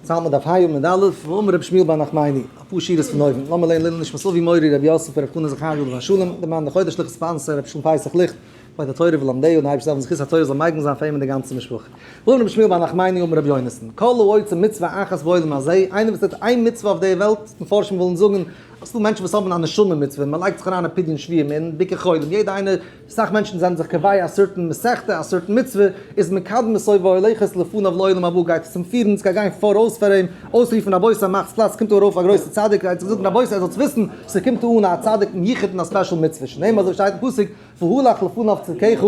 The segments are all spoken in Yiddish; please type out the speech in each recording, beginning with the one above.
זאל מען דף ה' עמוד א', ואמר רבי שמואל בר נחמני, אפאר שורות פון אויבן, לאמיר לערנען לעילוי נשמת אבי מורי רבי יוסף ברב חנא זכריה עליו השלום, דער מאן דחודש ליכט ספאנסער רבי שלום פסח ליכט, כבוד התורה ולומדיה, און אייבערשטער זאל זכות התורה זאל מגין זיין פאר אים און די גאנצע משפחה. ואמר רבי שמואל בר נחמני אמר רבי יונתן, כל העושה מצוה אחת בעולם הזה, איינער וואס טוט איין מצוה אויף דער וועלט, מפרשים ווילן זאגן, אז ס'דא מענטשן וואס האבן א נשמה מצוה, מען לייגט זיך אריין אין פדיון שבויים, אין ביקור חולים, יעדער איינער אסאך מענטשן זענען זיך קובע א certain מסכתא, א certain מצוה, איז מקדמתו והולכת לפניו לעולם הבא, גייט עס אים פירן, ס'גייט גיין פאראויס פאר אים, אויסרופן רבותי מאכטס פלאץ, ס'קומט ארויף א גרויסע צדיק, גייט זיך זאגן רבותי איר זאלטס וויסן, ס'קומט אן א צדיק מיוחד אין א special מצוה, שנאמר אזוי שטייט אין פסוק, והלך לפניו צדקך,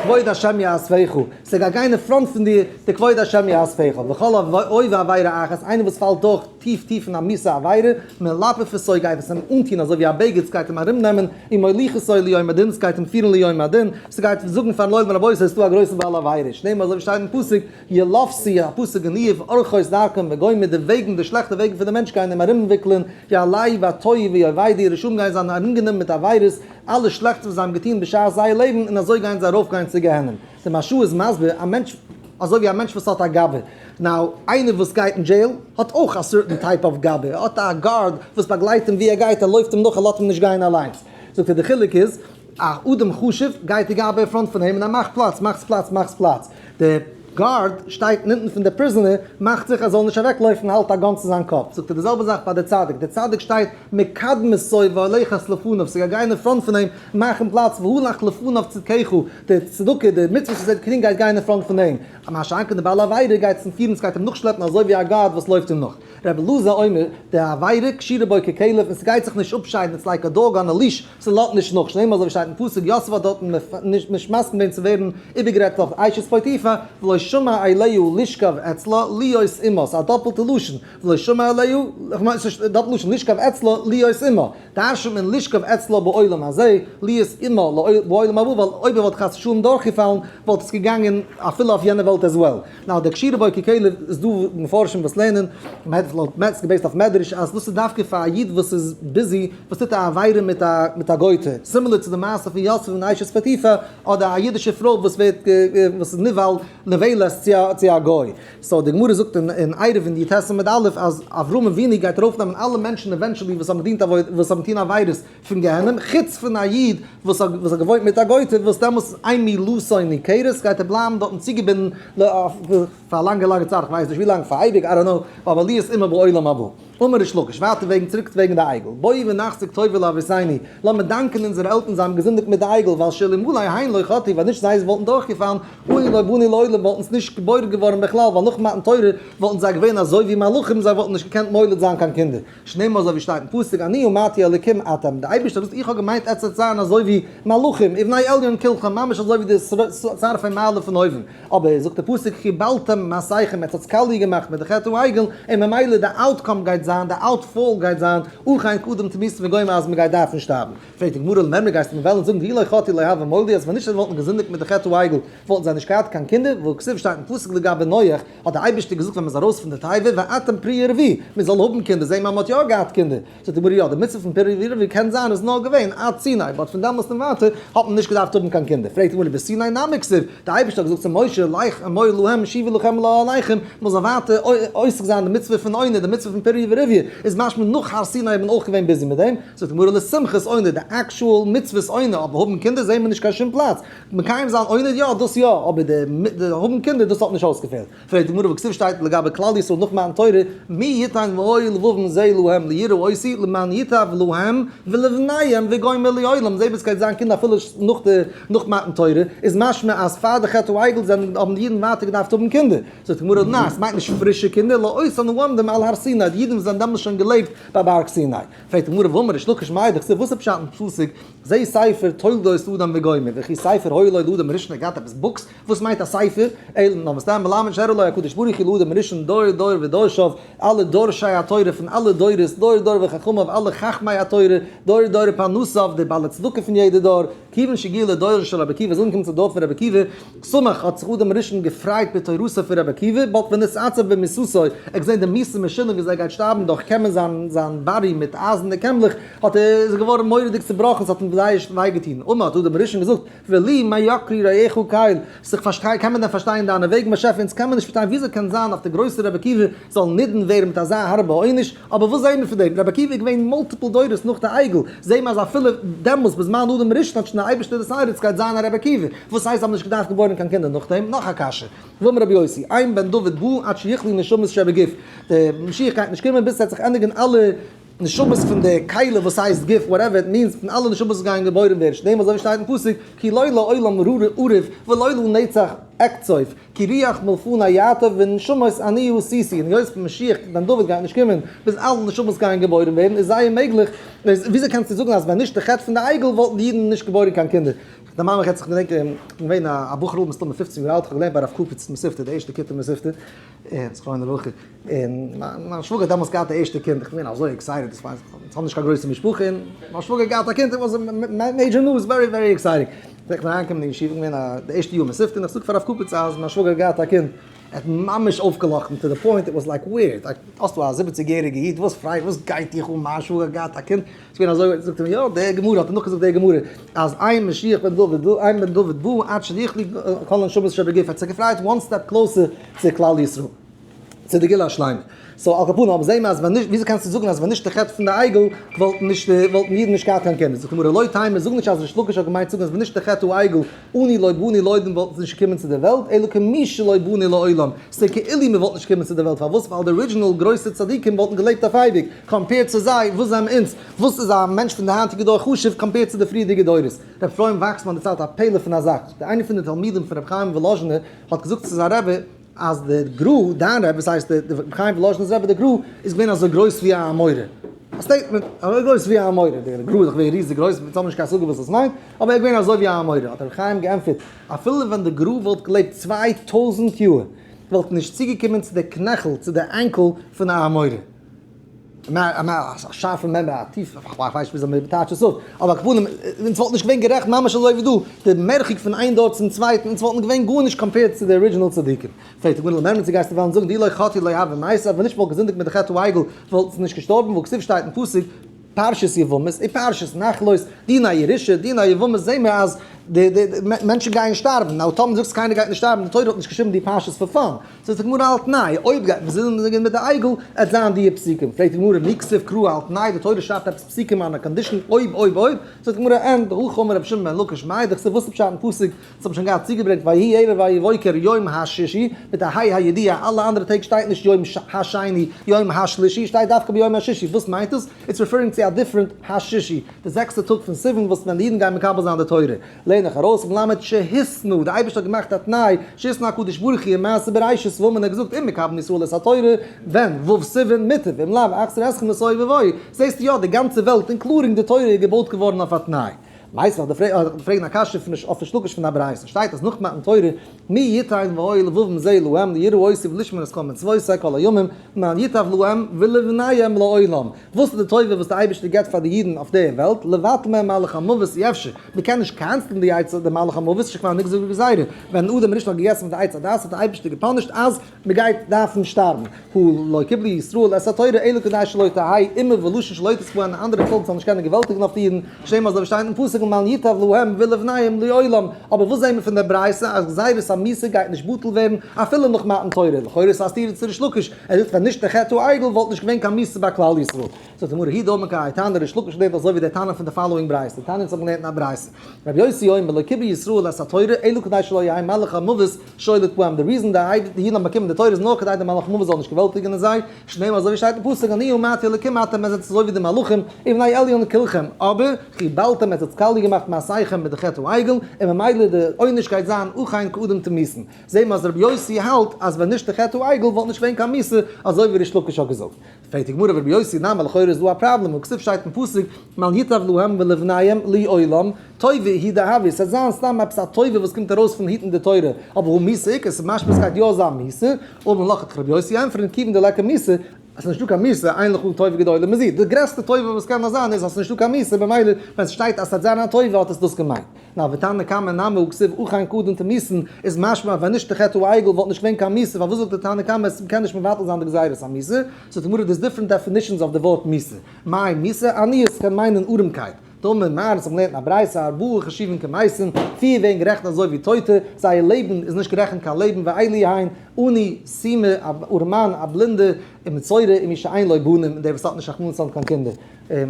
כבוד השם יאספך, ס'גייט גיין אין front פון דיר, די כבוד השם יאספך, וכל העובר עבירה אחת, איינער וואס פאלט דורך טיף טיף אין א מיסע עבירה, מלפפתו גייט עס אים אנטון אזוי ווי א בגד, ס'גייט אים ארומנעמען, ומוליכתו ליום הדין, ס'גייט אים פירן ליום הדין, ס'גייט זאגן פארן עולם רבותי ס'איז דא א גרויסע בעל עבירה, שנאמר אזוי ווי שטייט אין פסוק, ילפתו, א פסוק אין איוב, ארחות דרכם וגומר, די וועגן, די שלעכטע וועגן פון די מענטש גייען אים ארומוויקלען, יעלהו בתוהו ויאבדו, רשעים גייען זיין ארומגענומען מיט עבירות, אלע שלעכטס וואס זיי האבן געטון בשעת זייער לעבן, און אזוי גייען זיי ארויפגיין צו גיהנום. די מהרש"א איז מסביר, א מענטש, אזוי ווי א מענטש וואס האט א גבאי, now, איינער וואס גייט אין jail האט אויך א certain type of גבאי, ער האט א guard וואס באגלייט אים ווי ער גייט, ער לויפט אים נאך, ער לאזט אים נישט גיין אליינס. זאגט ער די חילוק איז, א אדם חשוב גייט די גבאי אין front פון אים און ער מאכט פלאץ, מאכטס פלאץ, מאכטס פלאץ. די guard שטייט אונטן פון די prisoner, מאכט זיך ער זאל נישט אוועקלויפן, האלט א gun צו זיין קאפ. זאגט ער די זעלבע זאך ביי די צדיק, די צדיק שטייט מקדמתו והולכת לפניו, ס'גייט גיין אין front פון אים, מאכן פלאץ, והלך לפניו צדקך, די צדקה, די מצוות וואס ער האט געטון גייט גיין אין front פון אים. מה שאין כן די בעל עבירה גייט צום פירן, ס'גייט אים נאכשלעפן אזוי ווי א guard וואס לויפט אים נאך. רבי אלעזר אומר, די עבירה קשורה בו ככלב און ס'גייט זיך נישט אפשיידן, it's like a dog on a leash, ס'לאזט נישט נאך, שנאמר אזוי ווי שטייט אין פסוק, יוסף האט דארטן נישט מסכים געווען צו ווערן איבערגערעדט אויף אשת פוטיפר, ולא שמע אליה לשכב אצלה להיות עמה, ס'איז א דאפלטע לשון, ולא שמע אליה, כ'מיין ס'איז דאפלט לשון, לשכב אצלה להיות עמה. דרש'נט מען לשכב אצלה בעולם הזה, להיות עמה בעולם הבא, ווייל אויב ער וואלט חס ושלום דורכגעפאלן, וואלט עס געגאנגען אפילו אויף יענע וועלט as well. Now די קשורה בו ככלב איז דא מפרשים וואס לערנען, ס'איז גע based אויף מדרש, אז דאס איז דווקא פאר א איד וואס איז busy, וואס טוט א עבירה מיט א מיט א גוי'טע, similar צו די מעשה פון יוסף און אשת פוטיפר, אדער א אידישע פרוי וואס ווערט וואס איז נבעל נבעלת צו א גוי. So די גמרא זאגט אין עירובין י"ט עמוד א' אז אברהם אבינו גייט ארויפנעמען אלע מענטשן eventually וואס האבן געדינט עבודה וואס האבן געטון עבירות פון גיהנום חוץ פון א איד וואס האט וואס האט געוואוינט מיט א גויטע וואס דעמאלס אין מילתו ניכרת גייט ער בלייבן דארטן צוגעבינדן פאר א לאנגע לאנגע צייט כ'ווייס נישט ווי לאנג פאר אייביג I don't know אבער להיות עמו בעולם הבא. אמר ריש לקיש ווייטער וועגן צוריק וועגן די עגל בואו ונחזיק טובה לאבותינו לאמיר דאנקען אונזערע עלטערן זיי האבן געזינדיגט מיט די עגל ווייל שאלמלא הן לא חטאו ווייל נישט זיי וואלטן דורכגעפאלן אנו לא באנו לעולם וואלטן עס נישט געבוירן געווארן בכלל ווייל נאך מתן תורה וואלטן זיי געווען אזוי ווי מלאכים זיי וואלטן נישט געקענט מוליד זיין קיין קינדער שנאמר אזוי ווי שטייט אין פסוק אני אמרתי אלקים אתם די אייבערשטער האט געזאגט איך האב געמיינט עטס וועט זיין אזוי ווי מלאכים ובני עליון כולכם ממש אזוי ווי די שרפי מעלה פון אויבן אבער זאגט די פסוק כבלתם מעשיכם עטס האטס קאליע געמאכט מיט די חטא העגל און ממילא די outcome גייט זיין די outfall גייט זיין אכן כאדם תמותון וגומר אז מען גייט דארפן שטארבן. פרעגט די גמרא למימרא גייסטו מיר וועלן זאגן דאי לא חטאו לא הוו מולדי אז ווען נישט זיי וואלטן געזינדיגט מיט די חטא העגל וואלטן זיי נישט געהאט קיין קינדער, והכתיב שטייט אין פסוק לגבי נח האט דער אייבערשטער געזאגט ווען מען איז ארויס פון די תיבה ואתם פרו ורבו מען זאל האבן קינדער זעהן מיר אז מען האט יא געהאט קינדער, זאגט די גמרא יא די מצוה פון פרו ורבו קען זיין איז נאר געווען עד סיני but פון דעמאלסט און ווייטער האט מען נישט געדארפט האבן קיין קינדער, פרעגט די גמרא בסיני נמי כתיב די אייבערשטער האט געזאגט צו משה לך אמור להם שובו לכם לאהליכם מען זאל ווייטער עוסק זיין די מצוה פון עונה די מצוה פון פרו ורבו איז משמע נאך הר סיני איז מען אויך געווען busy מיט דעם, זאגט די גמרא לשמחת עונה די actual מצוות עונה אבער האבן קינדער זעהן מיר נישט קיין שום פלאץ מקיים זיין עונה יא דאס יא אבער די האבן קינדער דאס האט נישט אויסגעפעלט. פרעגט די גמרא והכתיב שטייט לגבי כלל ישראל נאך מתן תורה מי יתן והיה לבבם זה להם ליראו אותי למען ייטב להם ולבניהם וגומר לעולם זעה וואס גייט זיין קינדער אפילו נאך די נאך מתן תורה איז משמע אז פאר די חטא העגל זענען האבן די אידן ווייטער געדארפט האבן קינדער זאגט די גמרא ניין ס'מיינט נישט פרישע קינדער לאותן העומדים על הר סיני די אידן וואס זענען דעמאלס שוין געלעבט ביי בארג סיני פרעגט די גמרא והאמר ריש לקיש מאי דכתיב וואס איז פשט אין פסוק זה ספר תולדות אדם וגומר וכי ספר היה לו לאדם הראשון ער געהאט עפעס books וואס מיינט א ספר? אלא נאר מסתם מלמד שהראה לו הקדוש ברוך הוא לאדם הראשון דור דור ודורשיו, אלע דורשי התורה פון אלע דורות, דור דור וחכמיו, אלע חכמי התורה, דור דור ופרנסיו, די בעלי צדקה פון יעדע דור, כיוון שהגיע לדורו של רבי עקיבא, איז אנגעקומען צום דור פון רבי עקיבא, שמח האט זיך אדם הראשון געפרייט בתורתו פון רבי עקיבא, but ונתעצב במיתתו, ער האט געזען די מיתה משונה ווי אזוי ער גייט שטארבן דורך קעמען זיין זיין body מיט אייזענע קעמלעך, האט ער איז ער געווארן מורא'דיג צובראכן, ס'האט אים זייער וויי געטון, אמר האט אדם הראשון געזאגט, ולי מה יקרו רואיך קל, זיך פארשטיי קען מען דען פארשטיין דיינע וועגן באשעפער, אונז קען מען נישט פארשטיין וויאזוי קען זיין אויף די גרויסע רבי עקיבא זאל נידון ווערן מיט אזא הארבע עונש, אבער וואס זעהן מיר פון דעם? רבי עקיבא איז געווען multiple דורות נאך די עגל, זעהן מיר אז אפילו דעמאלס בזמן אדם הראשון האט שוין דער אייבערשטער decided סגייט זיין א רבי עקיבא, וואס הייסט זיי האבן נישט געדארפט געבוירן קיין קינדער נאכדעם? נאך א קשיא, ואמר רבי יוסי, אין בן דוד בא עד שיכלו נשמות שבגוף, די משיח גייט נישט קומען ביז ס'וועט זיך ענדיגן אלע נשמות פון די כלי וואס הייסט גוף, whatever it means, פון אלע נשמות וואס גייען געבוירן ווערן, שנאמר אזוי ווי שטייט אין פסוק, כי לא לעולם אריב ולא לנצח אקצוף, כי רוח מלפני יעטוף ונשמות אני עשיתי, און היות משיח בן דוד גייט נישט קומען ביז אלע נשמות גייען געבוירן ווערן, איז זייער מעגליך, וויאזוי קענסטו זאגן אז ווען נישט די חטא פון די עגל וואלטן די אידן נישט געבוירן קיין קינדער? די מאמע איך זיך געדענק איך בין געווען א בחור'ל מסתמא 15 יאר אלט, איך האב געלערנט ביי הרב קופיץ מתיבתא, די ערשטע כיתה מתיבתא, און זכרונו לברכה, און מיין שוואגער האט דעמאלטס געהאט די ערשטע קינד, איך בין געווען אזוי excited, דאס ווייס איך, אונז האבן נישט קיין גרויסע משפחה, און מיין שוואגער האט געהאט א קינד, it was major news, very very exciting. איך בין אריינגעקומען אין ישיבה, געווען א די ערשטע יאר מתיבתא, און איך זאג פאר הרב קופיץ אז מיין שוואגער האט געהאט א קינד, ער האט ממש אויפגעלאכטן to the point, it was like weird, like האסטו א 70 יעריגע איד, וואס פרייד, וואס גייט דיך אן, מיין שוואגער האט געהאט א קינד, ס'איז געווען אזוי, זאגט ער מיר, יא, די גמרא, האט ער נאכגעזאגט די גמרא, אז אין משיח בן דוד, אין בן דוד בא עד שיכלו כל הנשמות שבגוף, ער האט זיך געפרייט one step closer צו כלל ישראל. צו די גאולה השלימה. so על כל פנים אבער זעהן מיר אז ווען נישט, וויאזוי קענסטו זאגן אז ווען נישט די חטא פון די עגל וואלטן נישט וואלטן אידן נישט געהאט קיין קינדער? זאגט די גמרא לא תימא, זאג נישט אז ריש לקיש האט געמיינט זאגן אז ווען נישט די חטא העגל אנו לא באנו לעולם וואלטן זיי נישט געקומען צו די וועלט, אלא כמי שלא באנו לעולם, ס'איז כאילו מען וואלט נישט געקומען צו די וועלט, פארוואס? ווייל די original גרויסע צדיקים וואלטן געלעבט אויף אייביג, compared צו זיי, וואס זענען אונז? וואס איז א מענטש פון די היינטיגע דור חשוב compared צו די פריערדיגע דורות? ר' אפרים וואקסמאן דערציילט א פלא פון א זאך, איינער פון די תלמידים פון ר' חיים וואלאזשינער האט געזאגט צו זיין רבי, אז די גרא, דיין רבי, וואס הייסט די רבי חיים וואלאזשינער'ס רבי די גרא, איז געווען אזוי גרויס ווי א אמורא. א statement, אזוי גרויס ווי א אמורא. די גרא איז דאך געווען ריזיג גרויס, אונז האבן נישט קיין השגה וואס דאס מיינט, אבער ער איז געווען אזוי ווי א אמורא. האט רבי חיים געענטפערט, אפילו ווען די גרא וואלט געלעבט 2000 יאר, וואלט נישט צוגעקומען צו די קנעכל, צו די ankle פון א אמורא. א שארפע מימרא, א טיפע, איך ווייס נישט וויאזוי מען טייטשט עס אפ, אבער על כל פנים, אונז וואלט נישט געווען גערעכט ממש אזוי ווי דא, די מרחק פון איין דור צום צווייטן, אונז וואלטן געווען גארנישט compared צו די original צדיקים. פרעגט די גמרא למימרא צו גייסטו וועלן זאגן דאי לא חטאו לא הוו מייתי, ווען נישט וואלט געזינדיגט מיט די חטא העגל וואלט עס נישט געשטארבן, והכתיב שטייט אין פסוק, פרשת יבמות און פרשת נחלות, דיני ירושה, דיני יבמות, זעהן מיר אז די די מענטשן גייען שטארבן, now טאמער זאגסט קיינער גייט נישט שטארבן, די תורה האט נישט געשריבן די פרשת פאר fun, זאגט די גמרא על תנאי, אויב גייט מען זינדיגן מיט די עגל, עט זיין די פסוקים, פרעגט די גמרא מי כתיב קרא על תנאי, די תורה שרייבט עפעס פסוקים אן א condition, אויב אויב אויב, זאגט די גמרא אין, דהכי אמר רבי שמעון בן לקיש מאי דכתיב וואס איז פשט אין פסוק, דאס האב איך שוין געהאט צוגעברענגט ויהי ערב ויהי בוקר יום השישי, מיט א ה' הידיעה, אלע אנדערע טעג שטייט נישט יום השני, יום השלישי, שטייט דווקא ביום השישי, וואס מיינט דאס? it's referring צו א different השישי, די זעקסטע טאג פון סיוון וואס ווען די אידן גייען מקבל זיין די תורה. לערן איך ארויס מלמד שהתנה, די אייבערשטער האט געמאכט א תנאי, שהתנה הקדוש ברוך הוא אין מעשה בראשית וואו מען האט געזאגט אם מקבלין ישראל את התורה, ווען, ו' סיוון, מוטב, אם לאו, אחזיר אתכם לתוהו ובוהו, זעסטו יא די גאנצע וועלט including די תורה איז געבויט געווארן אויף א תנאי. מייסט נאך די פרעגן א קשיא פון אויף ריש לקיש פון א ברייתא שטייט אז נאך מתן תורה מי יתן והיה לבבם זה להם ליראו אותי ולשמור את כל מצוותי כל הימים למען ייטב להם ולבניהם לעולם וואס איז די טובה וואס די אייבערשטער געבט פאר די אידן אויף די וועלט לבטל מהם מלאך המוות אי אפשר מען קען נישט cancel ן די עצה די מלאך המוות שכבר נגזר גזירה ווען אדם הראשון האט געגעסן פון די עץ הדעת האט די אייבערשטער גע punish ט אז מען גייט דארפן שטארבן, הא לא קיבלו ישראל את התורה אלא כדי שלא תהא אומה ולשון שולטת בהן, און אנדערע פאלק זאלן נישט קענען געוועלטיגן אויף די אידן, שנאמר אזוי ווי שטייט אין פסוק למען ייטב להם ולבניהם לעולם, אבער וואס זעהן מיר פון דער ברייתא אז גזירת המיתה גייט נישט בטל ווערן אפילו נאך מתן תורה, לכאורה איז א סתירה צו ריש לקיש, ער זאגט ווען נישט דער חטא העגל וואלט נישט געווען קיין מיתה ביי כלל ישראל. זאגט די גמרא הוא דאמר כהאי תנא, ריש לקיש לערנט אזוי ווי דער תנא פון די following ברייתא, תניא אונז האבן געלערנט אין א ברייתא, רבי יוסי אומר לא קיבלו ישראל את התורה אלא כדי שלא יהא מלאך המוות שולט בהם, די reason די אידן האבן באקומען די תורה איז נאר כדי די מלאך המוות זאל נישט געוועלטיגן אין זיי, שנאמר אזוי ווי שטייט אין פסוק אני אמרתי אלקים אתם עטס זענט אזוי ווי די מלאכים ובני עליון כלכם, אבער חבלתם עטס האטס קאליע געמאכט מעשיכם מיט די חטא העגל, און ממילא די עונש גייט זיין אכן כאדם תמותון. זעהן מיר אז רבי יוסי האלט אז ווען נישט די חטא העגל וואלט נישט געווען קיין מיתה אזוי ווי ריש לקיש האט געזאגט. פרעגט די גמרא ורבי יוסי נמי לכאורה איז דא א פראבלעם והכתיב שטייט אין פסוק למען ייטב להם ולבניהם לעולם טובה היא דהויא ס'וועט זיין סתם עפעס א טובה וואס קומט ארויס פון היטן די תורה אבער הא מיתה איכא ס'איז משמע ס'גייט יא זיין מיתה אמר לך האט רבי יוסי ענטפערן כיוון דליכא מיתה אז ס'איז נישטא קיין מיתה אין לך טובה גדולה מזו די גרעסטע טובה וואס קען נאר זיין איז אז ס'איז נישטא קיין מיתה במילא ווען ס'שטייט אז ס'וועט זיין א טובה האט עס דאס געמיינט. נאר ותנא קמא נמי הא כתיב אכן קדם תמותון, איז משמע אז ווען נישט די חטא העגל וואלט נישט געווען קיין מיתה, פארוואס זאגט די תנא קמא אז מ'קען נישט מבטל זיין די גזירת המיתה? זאגט די גמרא there's different definitions אויף די ווארט מיתה. מאי מיתה? עניות קען מיינען ארעמקייט. דאמר מר, אונז האבן געלערנט אין א ברייתא ארבעה חשובין כמתים, פיר ווערן גערעכנט אזוי ווי טויטע, זייער לעבן איז נישט גערעכנט קיין לעבן ואלו הן, עני, סומא, א ארעמאן, א בלינדע, ומצורע, ומי שאין לו בנים, און דער וואס האט נישט רחמנא לצלן קיין קינדער.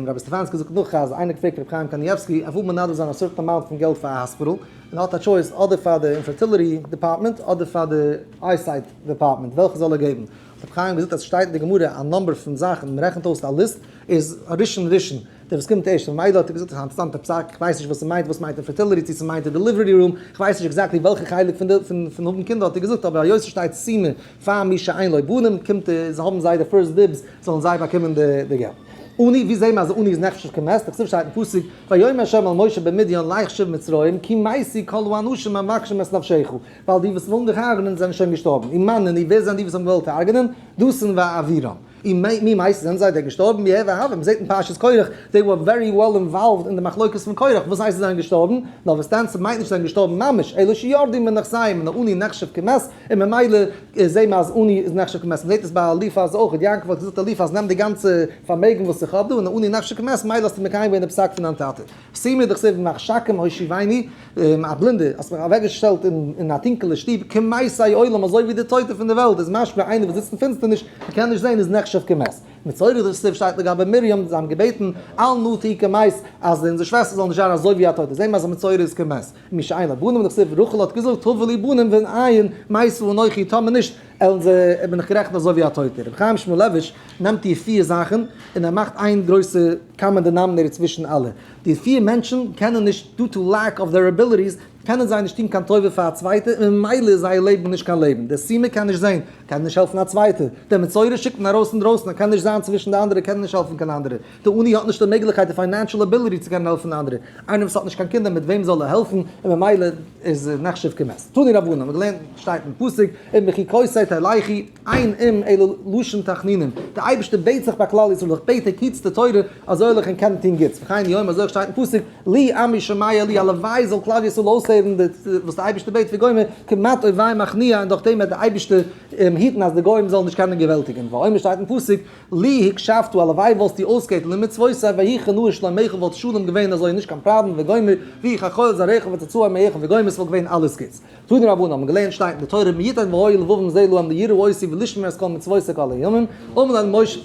רבי סטעפאנסקי זאגט נאך אז איינער האט געפרעגט רבי חיים קנייבסקי ער וויל מנדב זיין א certain amount פון געלט פאר א האספיטאל, און ער האט א choice אדער פאר די infertility department אדער פאר די eyesight department וועלכע זאל ער געבן, האט רבי חיים געזאגט אז ס'שטייט אין די גמרא א number פון זאכן, מ'רעכנט אויס א ליסט איז ראשון ראשון. דער וואס קומט ערשט, ממילא האט ער געזאגט אן אינטערעסאנטע פסק, איך ווייס נישט וואס ס'מיינט, וואס מיינט infertility, צו ס'מיינט די delivery room, איך ווייס נישט exactly וועלכע חלק פון די פון האבן קינדער האט ער געזאגט, אבער היות ס'שטייט סומא פאר מי שאין לו בנים, קומט די, זיי האבן זיי די first dibs, זאלן זיי באקומען די די געלט. עני, ווי זעהן מיר אז עני איז נחשב כמת? דכתיב שטייט אין פסוק, ויאמר ה' אל משה במדין לך שוב מצרים, כי מתו כל האנשים המבקשים את נפשך, ווייל די וואס ווילן דיך הרג'נען זענען שוין געשטארבן, ומאן נינהו, ווער זענען די וואס האבן געוואלט הרג'נען? דתן ואבירם. און מי מייסט זענען זיי דען געשטארבן? ווי ער והבה, מ'זעט אין פרשת קרח, they were very well involved אין די מחלוקת פון קרח, וואס הייסט זיי זענען געשטארבן? נאר וואס דען, ס'מיינט נישט זיי זענען געשטארבן ממש, אלא שירדו מנכסיהם, און עני נחשב כמת, און ממילא זעהן מיר אז עני איז נחשב כמת, מ'זעט עס ביי אליפז אויך, יעקב האט געזאגט אליפז נעם די גאנצע פארמעגן וואס איך האב דא, און עני נחשב כמת, מילא האסטו מקיים געווען די פסק פון דיין טאטע. סומא דכתיב מחשכים הושיבני, א בלינדער, האסט מיך אוועקגעשטעלט אין א טונקעלע שטוב, כמתי עולם, אזוי ווי די טויטע פון די וועלט, איז משמע איינער וואס זיצט אין פינסטערניש און קען נישט זען איז נחשב כמת. מצורע דכתיב שטייט לגבי מרים, זיי האבן געבעטן, אל נא תהי כמת, אז אונזער שוועסטער זאל נישט זיין אזוי ווי א טויטע, זעהן מיר אז א מצורע איז כמת. מי שאין לו בנים דכתיב רחל האט געזאגט הבה לי בנים ואם אין, מתה אנכי, טאמער נישט, עלן זיי, בין איך גערעכנט אזוי ווי א טויטער. רבי חיים שמואלעוויטש נעמט די פיר זאכן און ער מאכט איין גרויסע common denominator צווישן אלע. די פיר מענטשן קענען נישט, due to lack of their abilities, קענען זיי נישט טון קיין טובה פאר א צווייטע און ממילא איז זייער לעבן נישט קיין לעבן. דער סומא קען נישט זען, קען נישט העלפן א צווייטע. דער מצורע שיקט מען ארויס אינדרויסן, ער קען נישט זיין צווישן די אנדערע, קען נישט העלפן קיין אנדערע. די עני האט נישט די מעגליכקייט די financial ability צו קענען העלפן אנדערע, איינער וואס האט נישט קיין קינדער מיט וועם זאל ער העלפן, און ממילא איז נחשב כמת. תנו רבנן, מ'האט געלערנט שטייט אין פסוק, אם בחוקותי תלכו, אין אם אלא לשון תחנונים, די אייבערשטער בעט זיך ביי כלל ישראל, איך בעט ענק היטס די תורה, אזוי וועל איך ענק קענען טון גוטס, וכן הוא אומר אזוי אויך שטייט אין פסוק, לו עמי שומע לי, הלוואי זאל כלל ישראל אויסהערן די וואס די אייבערשטער בעט וגומר, כמעט אויבי מכניע, און דורך דעם וועט די אייבערשטער היטן אז די גוים זאלן נישט קענען געוועלטיגן, ואומר שטייט אין פסוק, לו הקשבת הלוואי וואלסטו אויסגעהערט למצותי ויהי כנהר שלומך וואלט שלום געווען אזוי נישט קיין פראבלעם וגומר ויהי כחול זרעך וצאצאי מאיך וגומר ס'וואלט געווען אלעס גוטס. תנו רבנן האבן געלערנט שטייט אין די תורה מי יתן והיה לבבם זה להם ליראו אותי ולשמור את כל מצותי כל הימים אמר להם משה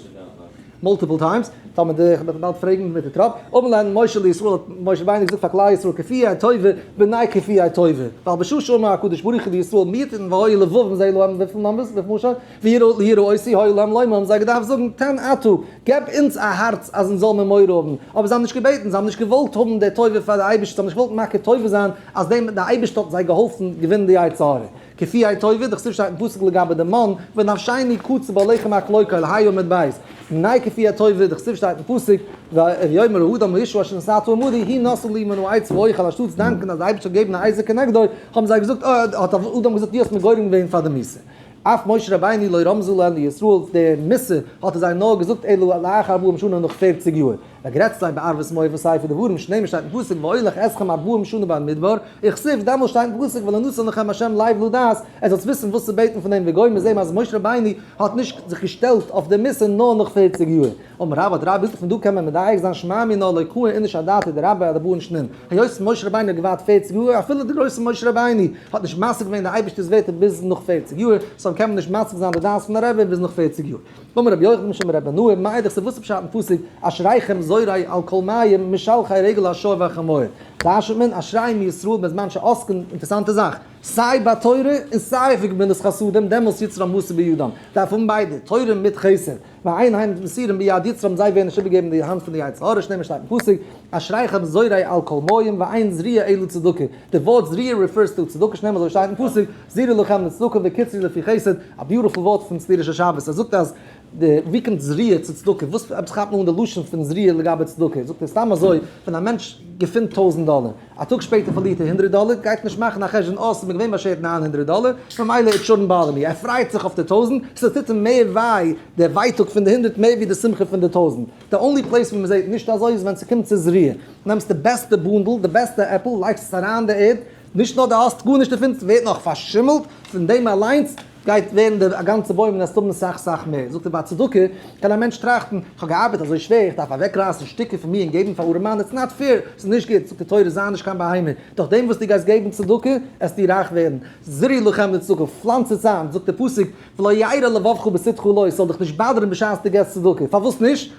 multiple times, טאמער די, איך וועל באלד פרעגן מיט די טראפ, אמר להם משה לישראל האט משה רבינו געזאגט פאר כלל ישראל כפי הטובה בני כפי הטובה, ווייל בשעה שאמר הקדוש ברוך הוא לישראל מי יתן והיה לבבם זה להם וויפיל numbers וויפיל מאל שוין? ויראו אותי היו להם לומר האבן זיי געדארפט זאגן תן אתה, געב אונז א הארץ אז אונז זאל מיר מורא האבן, אבער זיי האבן נישט געבעטן, זיי האבן נישט געוואלט האבן די טובה פאר די אייבערשטער, זיי האבן נישט געוואלט מכיר טובה זיין אז דעם די אייבערשטער האט זיי געהאלפן געווינען די יצר הרע. כפי הטובה, דכתיב שטייט אין פסוק לגבי די מן, ונפשנו קצה בלחם הקלוקל, ה' עמוד בית. מפני כפי הטובה, דכתיב שטייט אין פסוק, ויאמר האדם האשה אשר נתתה עמדי, היא נשאה לי מן העץ ואוכל, אנשטאטס דאנקען אז די אייבערשטער האט געגעבן א עזר כנגדו, האבן זיי געזאגט, האט אדם געזאגט דו האסט מיר גורם געווען פאר די מיתה. אף משה רבינו לא רמזו להם לישראל, די מיתה האט ער זיי נאר געזאגט אלא לאחר ארבעים שנה נאך פערציג יאר, וגרעצט זיי בערבות מואב בספר דברים שנאמר שטייט אין פסוק ואולך אתכם ארבעים שנה במדבר, וכתיב דעמאלס שטייט אין פסוק ולא נתן לכם ה' לב לדעת, ער זאלסט וויסן וואס צו בעטן פון דעם וגומר זעהן אז משה רבינו האט נישט זיך געשטעלט אויף די מיתה נאר נאך פערציג יאר. אמר רב האט רב געזאגט פון דא קען מען מדייק זיין שמע מינה לא קאי איניש אדעתיה דרביה ארבעין שנין, היות משה רבינו האט געווארט פערציג יאר, אפילו די גרויסע משה רבינו האט נישט משיג געווען די אייבערשטער'ס ווערטער ביז נאך פערציג יאר, so קען מען נישט משיג זיין די דעת פון א רבי ביז נאך פערציג יאר. אמר רבי יוחנן משום רבי בנאה, מאי דכתיב וואס איז פשט אין פסוק אשריכם זורעי על כל מים משלחי רגל השור והחמור? דרש'נט מען אשרי מישראל בזמן שעוסקין, אינטערעסאנטע זאך, סיי ביי תורה און סיי אויף גמילות חסדים דעמאלס יצרם מסור בידם, דארף האבן ביידע, תורה מיט חסד. ואין הם מסורים ביד יצרם זיי ווערן נישט איבערגעגעבן אין די האנט פון די יצר הרע שנאמר שטייט אין פסוק אשריכם זורעי על כל מים ואין זריעה אלא צדקה די ווארט זריעה refers to צדקה שנאמר אזוי שטייט אין פסוק זרעו לכם לצדקה וקצרו לפי חסד א beautiful ווארט פון ספירה של שבת ער זאגט אז די ווי קומט זריעה צו צדקה וואס עפעס כאפט מען אן די לשון פון זריעה לגבי צדקה זאגט ער סתם אזוי ווען א מענטש. געפינט טויזענט דאלער, א טאג שפעטער פארלירט ער הונדרעט דאלער, גייט נישט מאכן א חשבון אה ס'איז מיר געווען באשערט 900 דאלער, ממילא it shouldn't bother me, ער פרייט זיך אויף די טויזענט, ס'טוט אים מער וויי די ווייטאג פון די הונדרעט מער ווי די שמחה פון די טויזענט. די only place ווי מ'זעט נישט אזוי איז ווען ס'קומט צו זריעה, נעמסט די בעסטע בונדל, די בעסטע עפל, לייגסט עס אריין אין די ערד, נישט נאר די האסט גארנישט דערפון, ס'ווערט נאך פארשימלט, פון דעם אליינס גייט ווערן די גאנצע בוים און עסט האבן סאך סאך מער. זאגט ער ביי צדקה קען א מענטש טראכטן, איך האב געארבעט אזוי שווער, איך דארף אוועקרייסן שטיקער פון מיר און געבן פאר ארעמאן, it's not fair, ס'איז נישט גוט, זאגט די תורה זיי נישט קיין בהמה, דורך דעם וואס דו גייסט געבן צדקה, עסטו רייך ווערן, זרעו לכם לצדקה, פלאנץ עס איין, זאגט דער פסוק, ולא ירע לבבך בתתך לו, ס'זאל דיך נישט באדערן בשעת דו געבסט צדקה, פארוואס נישט?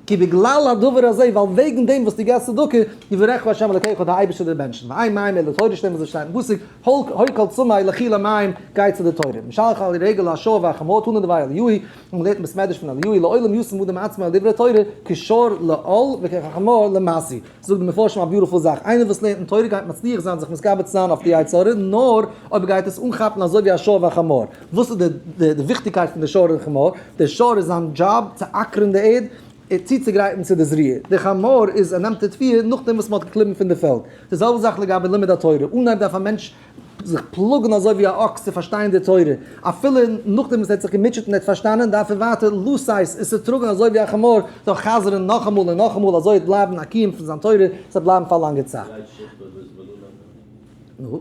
כי בגלל הדבר הזה, ווייל וועגן דעם וואס דו געבסט צדקה, יברכך ה' אלקיך, האט דער אייבערשטער דיר בענטשן. ואין מים אלא תורה שטייט וואס עס שטייט אין פסוק, הוי כל צמא לכו למים, גיי צו די תורה. משלח על רגל השור והחמור תנא דבי אליהו, און מען לערנט אין בית מדרש פון אליהו, לעולם ישים אדם עצמו על דברי תורה, כשור לאל וכחמור למשאוי. זאגט די מפרשים א beautiful זאך, איינער וואס לערנט אין תורה גייט מצליח זיין זיך מתגבר צו זיין אויף די יצר הרע נאר אויב ער גייט עס אנכאפן אזוי ווי א שור והחמור. וואס איז די די וויכטיגקייט פון די שור און חמור? די שור איז זיין דזשאב צו אקערן די ערד צוצוגרייטן צו די זריעה, די חמור איז ער נעמט די תבואה נאכדעם וואס מען האט געקליבן פון די פעלד. די זעלבע זאך לגבי לימוד התורה, אנהייב דארף א מענטש זיך פלאגן אזוי ווי א אקס צו פארשטיין די תורה, אפילו נאכדעם וואס ער האט זיך געמוטשעט און ער האט פארשטאנען דארף ער ווייטער לשאת עס צו טראגן אזוי ווי א חמור, דורך חזר'ן נאכאמאל און נאכאמאל אזוי וועט בלייבן א קיום פון זיין תורה, עס וועט בלייבן פאר א לאנגע צייט. נו?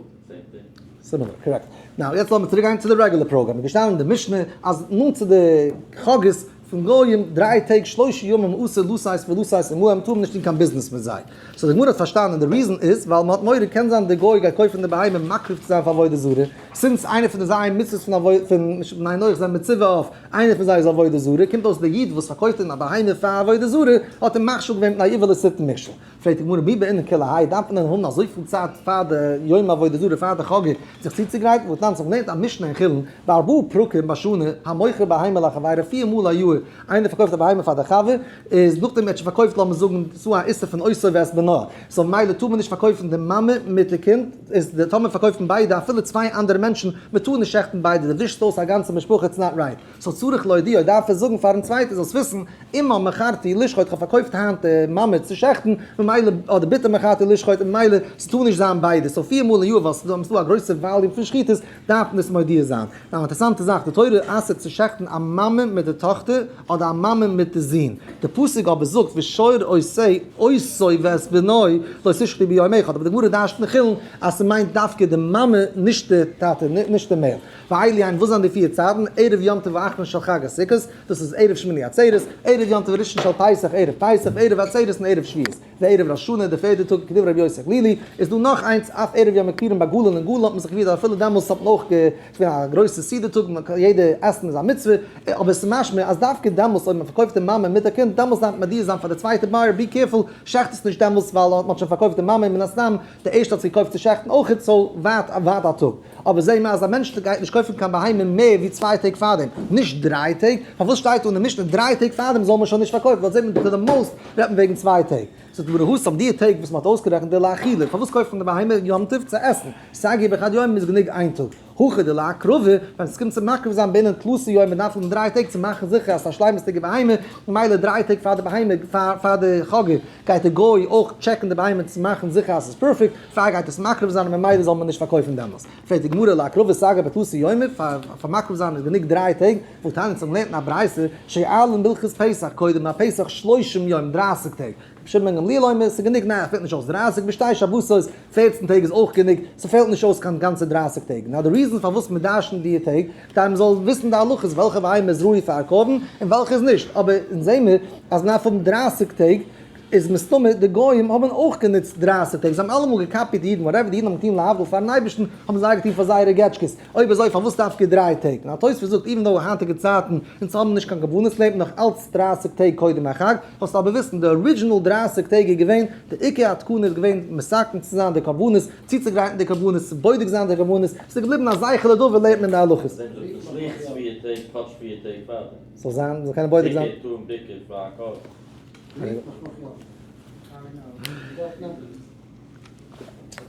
similar, correct. Now, יעצט לאמיר צוריק גיין צו די regular program. איז געשטאנען אין די משנה אז נאנט צו די חגאות פון גוים דריי טעג שלושה ימים אסור לשאת ולתת עמהם טאר מען נישט טון קיין ביזנעס מיט זיי. So די גמרא האט פארשטאנען די reason איז ווייל מען האט מורא קען זיין די גוי גייט קויפן די בהמה מקריב צו זיין פאר עבודה זרה, since איינע פון די ז' מצוות פון עבודה פון בני נח זענען מצווה אויף איינע פון זיי איז עבודה זרה, קומט אויס די איד וואס פארקויפט אים א בהמה פאר עבודה זרה האט אים מכשיל געווען מיט א עוה לשטן מכשול. פרעגט די גמרא מי בעינן כולי האי דארף מען דען האבן אזויפיל צייט פאר די יום עבודה זרה פאר די חגא זיך צוצוגרייטן והתנן זיך געלערנט א משנה אין חולין בארבעה פרקים בשנה המוכר בהמה לחבירו פיר מאל א יאר איינער פארקויפט א בהמה פאר די חבר איז נאכדעם ער האט שוין פארקויפט לאמיר זאגן ס'דא א איסור פון אותו ואת בנה so ממילא טאר מען נישט פארקויפן די מאמע מיט די קינד איז די טאמער פארקויפט מען ביידע אפילו צוויי אנדערע מענטשן מען טאר נישט שעכטן ביידע די ווישסט אויס א גאנצע משפחה it's not right. So צריך להודיעו דארף ער זאגן פארן צווייטער זאלסט וויסן, אמה מכרתי לשחוט כ'האב פארקויפט היינט די מאמע צו שעכטן, ממילא אדער בתו מכרתי לשחוט און ממילא ס'טאר נישט זיין ביידע, so פיר מאל אין יאר ווייל ס'איז דא א גרויסע volume פון שחיטות דארף מען עס מודיע זיין. נאר אינטערעסאנטע זאך, די תורה אסר'ט צו שעכטן א מאמע מיט די טאכטער אדער א מאמע מיט די זון, די פסוק אבער זאגט ושור עושה אותו ואת בנו לא תשחטו ביום אחד, אבער די גמרא דרש'ט אין חולין אז ס'מיינט דווקא די מאמע נישט די טאטע נישט די male. ואלו הן וואס זענען די פיר צייטן, ערב יום טוב האחרון של חג הסוכות, דאס איז ערב שמיני עצרת, ערב יום טוב ראשון של פסח, ערב פסח, ערב עצרת און ערב שבועות. וערב ראש השנה, די פערדע טאג, כדברי רבי יוסי הגלילי, איז דא נאך איינס, אף ערב יום הכיפורים ביי גליל אין גליל האט מען זיך געפירט אז אפילו דעמאלס האט מען אויך גע ס'איז געווען א גרויסע סעודה טאג, יעדע עסן איז א מצוה, אבער עס איז משמע אז דווקא דעמאלס אויב מען פארקויפט די מאמע מיט א קינד, דעמאלס דארף מען מודיע זיין פאר די צווייטע buyer, be careful, שעכט עס נישט דעמאלס ווייל מען האט שוין פארקויפט די מאמע און מן הסתם די ערשטע האט זי געקויפט צו שעכטן אויכעט, so ווארט ווארט א טאג. אבער זעה מיר אז א מענטש גייט נישט קויפן קיין בהמה מער ווי צוויי טעג פארדעם, נישט דריי טעג, פארוואס שטייט דא אין די משנה דריי טעג פארדעם זאל מען שוין נישט פארקויפן, ווייל זעט מען to the most רעדט מען וועגן צוויי טעג. זאגט די גמרא התם די טעג וואס מען האט אויסגערעכנט דלאכילה, פארוואס קויפט מען די בהמה יום טוב צו עסן, סגי בחד יומא איז גענוג איין טאג, הכא דלהקרבה, ווען עס קומט צו מקריב זיין בעינן תלתא יומי מען דארף האבן דריי טעג צו מאכן זיכער אז ס'איז א שלימות'דיגע בהמה, ממילא דריי טעג פאר די בהמה פאר די חגא גייט די גוי אויך טשעקן די בהמה צו מאכן זיכער אז ס'איז perfect, פאר גייט עס מקריב זיין און ממילא זאל מען נישט פארקויפן דעמאלס. פרעגט די גמרא להקרבה סגי בתלתא יומי, פאר מקריב זיין איז גענוג דריי טעג, והתניא אונז האבן געלערנט אין א ברייתא, שואלין בלכת פסח קודם הפסח שלושים יום דרייסיג טעג, רבי שמעון בן גמליאל אומר ס'איז גענוג ניין פעלט נישט אויס דרייסיג בשתי שבתות, פערצן טעג איז אויך גענוג, ס'פעלט נישט אויס קיין גאנצע דרייסיג טעג. נאר די reason פארוואס מיר דרש'נען די טעג, כדי מ'זאל וויסן די הלכות וועלכע בהמה איז ראוי פאר א קרבן און וועלכע איז נישט, אבער אונז זעהן מיר אז מ'דארף האבן דרייסיג טעג, איז מסתמא די גוים האבן אויך גענוצט דרייסיג טעג, זיי האבן אלעמאל געקאפיט די אידן, whatever די אידן האבן געטון להבדיל פארן אייבערשטן, האבן זיי געטון פאר זייערע געטשקעס, אויב אזוי פארוואס דווקא דריי טעג? און א תוספות זאגט even though היינטיגע צייטן אונז האבן נישט קיין קרבנות לעבט נאך אלץ דרייסיג טעג קודם החג, זאלסט אבער וויסן די original דרייסיג טעג איז געווען, די עיקר התקנה איז געווען מתקן צו זיין די קרבנות, צוצוגרייטן די קרבנות, בודק זיין די קרבנות, ס'איז געבליבן א זכר לדבר לערנט מען די הלכות. זאל זיין, זאל קענען בודק זיין.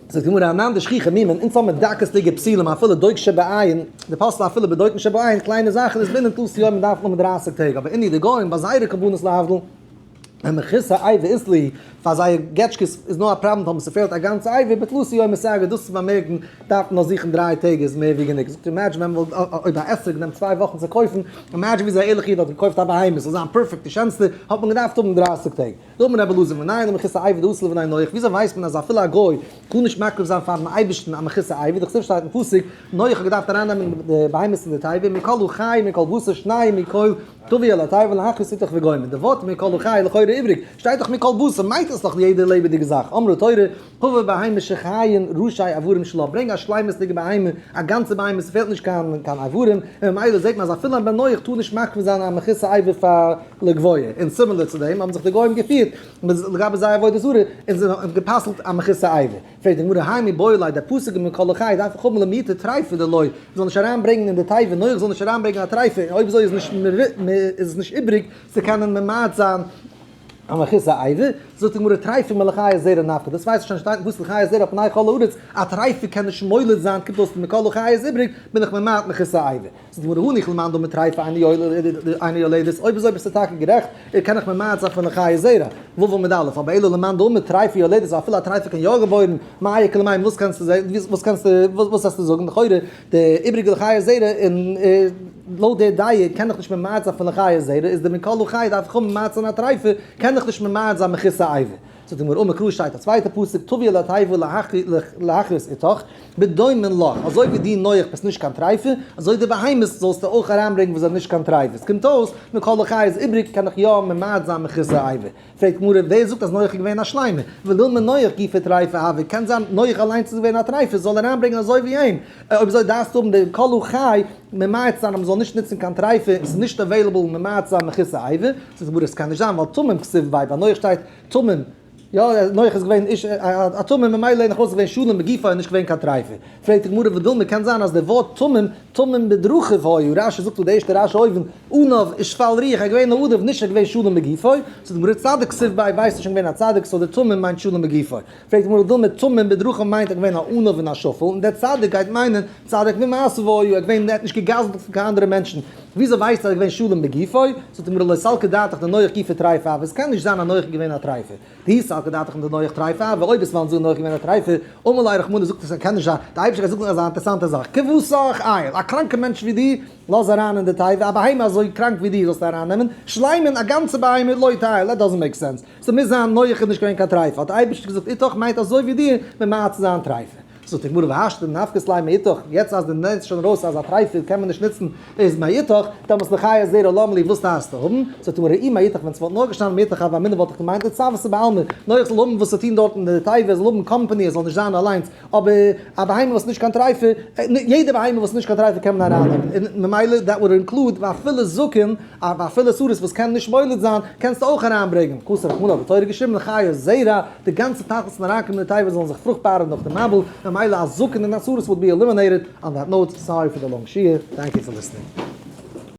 זאגט די גמרא אנן דשכיחא מומין, אונז האבן דקות'דיגע פסולים אפילו דוק שבעין, די פסל'ע אפילו בדוקין שבעין, קליינע זאכן איז בעינן תלתא יומי דארף מען האבן דרייסיג טעג, אבער אינהו די גוים ביי זייערע קרבנות להבדיל. מחוסר אבר אית להו, פאר זייער געטשקעס איז נאר א פראבלעם טאמער ס'פעלט א גאנצע אבר, בתלתא יומי סגי, דאס צו באמערקן דארף מען נאר זוכן דריי טעג איז מער ווי גענוג. זאגט ער imagine ווען מ'וואלט אויב א אתרוג נעמט צוויי וואכן צו קויפן, imagine וויאזוי א ערליכע איד האט געקויפט א בהמה ס'זאל זיין פערפעקט די שענסטע, האט מען געדארפט האבן דרייסיג טעג. דאמר רבי אלעזר מנין למחוסר אבר דאסור לבני נח, וויאזוי ווייסט מען אז אפילו א גוי טאר נישט מקריב זיין פארן אייבערשטן א מחוסר אבר, דכתיב שטייט אין פסוק, נח האט געדארפט ארייננעמען די בהמות אין די תיבה, מכל החי מכל בשר שניים מכל תביא אל התיבה להחיות אתך וגומר, די ווארט מכל החי לכאורה איבריג, שטייט דאך מכל בשר מיינט עס דאך יעדע לעבעדיגע זאך, אמרה תורה, הבא בהמה שחיין ראשי אברים שלה, ברענג א שלימות'דיגע בהמה, א גאנצע בהמה, ס'פעלט נישט קיין קיין אברים, און ממילא זעט מען אז אפילו א בן נח טאר נישט מקריב זיין א מחוסר אבר פאר לגבוה, און similar צו דעם האבן זיך די גוים געפירט לגבי זייער עבודה זרה, און זיי האבן גע'פסל'ט א מחוסר אבר. פרעגט די גמרא, האי מיבעי ליה, דער פסוק אין מכל החי דארף איך האבן למעוטי טריפה דלא, מ'זאל נישט אריינברענגען אין די תיבה, נח זאל נישט אריינברענגען א טריפה, און אויב אזוי איז נישט איז עס נישט איבריג צו קענען ממעט זיין א מחוסר אבר, זאגט די גמרא טריפה מלחיה זרע נפקא, דאס ווייס איך שוין שטייט אין פסוק לחיה זרע פני כל הארץ, א טריפה קען נישט מוליד זיין, קומט אויס מכל החי איז איבריג, בין איך ממעט מחוסר אבר. זאגט די גמרא הניחא למאן דאמר טריפה אינה יולדת, אויב אזוי ביסטו טאקע גערעכט, קען איך ממעט זיין פון לחיה זרע, ו' עמוד א', אבער אלא למאן דאמר טריפה יולדת, אפילו א טריפה קען יא געבוירן, מאי איכא למימר, וואס קענסטו וואס קענסטו וואס וועסטו זאגן, לכאורה די איבריגע לחיה זרע און לויט די דעה קען איך נישט ממעט זיין פון לחיה זרע, איז די מכל החי דארף איך האבן ממעט זיין א טריפה, קען איך נישט ממעט זיין מחוסר אבר. זאגט די גמרא אמר קרא שטייט א צווייטע פסוק תביא אל התיבה להחיות אתך בדומין לך, אזוי ווי דו נח ביסט נישט קיין טריפה, אזוי די בהמות זאלסטו אויך אריינברענגען וואס זענען נישט קיין טריפות, קומט אויס מכל החי איז איבריג קען איך יא ממעט זיין מחוסר אבר. פרעגט גמרא ווער זאגט אז נח איז געווען א שלימה? ודילמא נח גופיה טריפה הוה, קען זיין נח אליינס איז געווען א טריפה, זאל אריינברענגען אזוי ווי אים, אויב אזוי דארפסטו האבן די כל החי ממעט זיין אז מ'זאל נישט נוצן קיין טריפה, עס איז נישט available ממעט זיין מחוסר אבר, זאגט גמרא עס קען נישט זיין ווייל תמים כתיב ביה, ביי נח שטייט תמים, יא נח איז געווען איש א תמים ממילא נח איז געווען שלם בגופו און נישט געווען קיין טריפה, פרעגט די גמרא ודילמא קען זיין אז די ווארט תמים, תמים בדרכיו היה, רשי זאגט דא די ערשטע רשי אויבן, עניו ושפל רוח, ער איז געווען א עניו נישט ער איז געווען שלם בגופו, זאגט די גמרא צדיק כתיב ביה ווייסט נישט געווען א צדיק so די תמים מיינט שלם בגופו, פרעגט די גמרא ודילמא תמים בדרכיו מיינט ער געווען א עניו און א שפל, און דער צדיק גייט מיינען צדיק במעשיו היה, ער איז געווען ער האט נישט געגזלט פון קיין אנדערע מענטשן, וויאזוי ווייסטו אז ער איז געווען שלם בגופו? זאגט די גמרא לא סלקא דעתך דנח גופיה טריפה הוה, עס קען נישט זיין אז נח איז געווען א טריפה, דאי סלקא דעתך דנח טריפה הוה, אויב עס וואלט זיין נח געווען א טריפה, אמר ליה רחמנא זאגט עס קען נישט זיין, די אייבערשטער גייט זאגן אזא אינטערסאנטע זאך, כוותך עייל, א קראנקע מענטש ווי דו, לאז אריין אין די תיבה, א בהמה אזוי קראנק ווי דו זאלסטו ארייננעמען, שלימין, א גאנצע בהמה, לא תעיל, that doesn't make sense, ס'מוז זיין נח איז נישט געווען קיין טריפה, האט די אייבערשטער געזאגט איתך מיינט אזוי ווי דיר, ממעט צו זיין טריפה. זאגט די גמרא והשתא נפקת ליה מאיתך, יעצט אז דו נעמסט שוין ארויס אז א טרייפה קען מען נישט נוצן איז מאיתך, דעמאלטס לחיי זרע למה לי וואס דארפסטו האבן? זאגט די גמרא אי מאיתך ווען ס'וואלט נאר געשטאנען מאיתך הוה אמינא וואלט איך געמיינט לצוותא בעלמא, נח זאל האבן וואס צו טון דארט אין די תיבה, ער זאל האבן קאמפאני ער זאל נישט זיין אליינס, אבער א בהמה וואס איז נישט קיין טרייפה, יעדע בהמה וואס איז נישט קיין טרייפה קען מען ארייננעמען, און ממילא that would include ואפילו זקן, ואפילו סריס וואס קען נישט מוליד זיין, קענסטו אויך אריינברענגען, כתב רחמנא האט די תורה געשריבן לחיי זרע, די גאנצע תכלית פון אריינקומען אין די תיבה זאלן זיך פרוכטבארן נאך די מבול, ממילא א זקן און א סריס would be eliminated, on that note, sorry for the long שיעור, thank you for listening.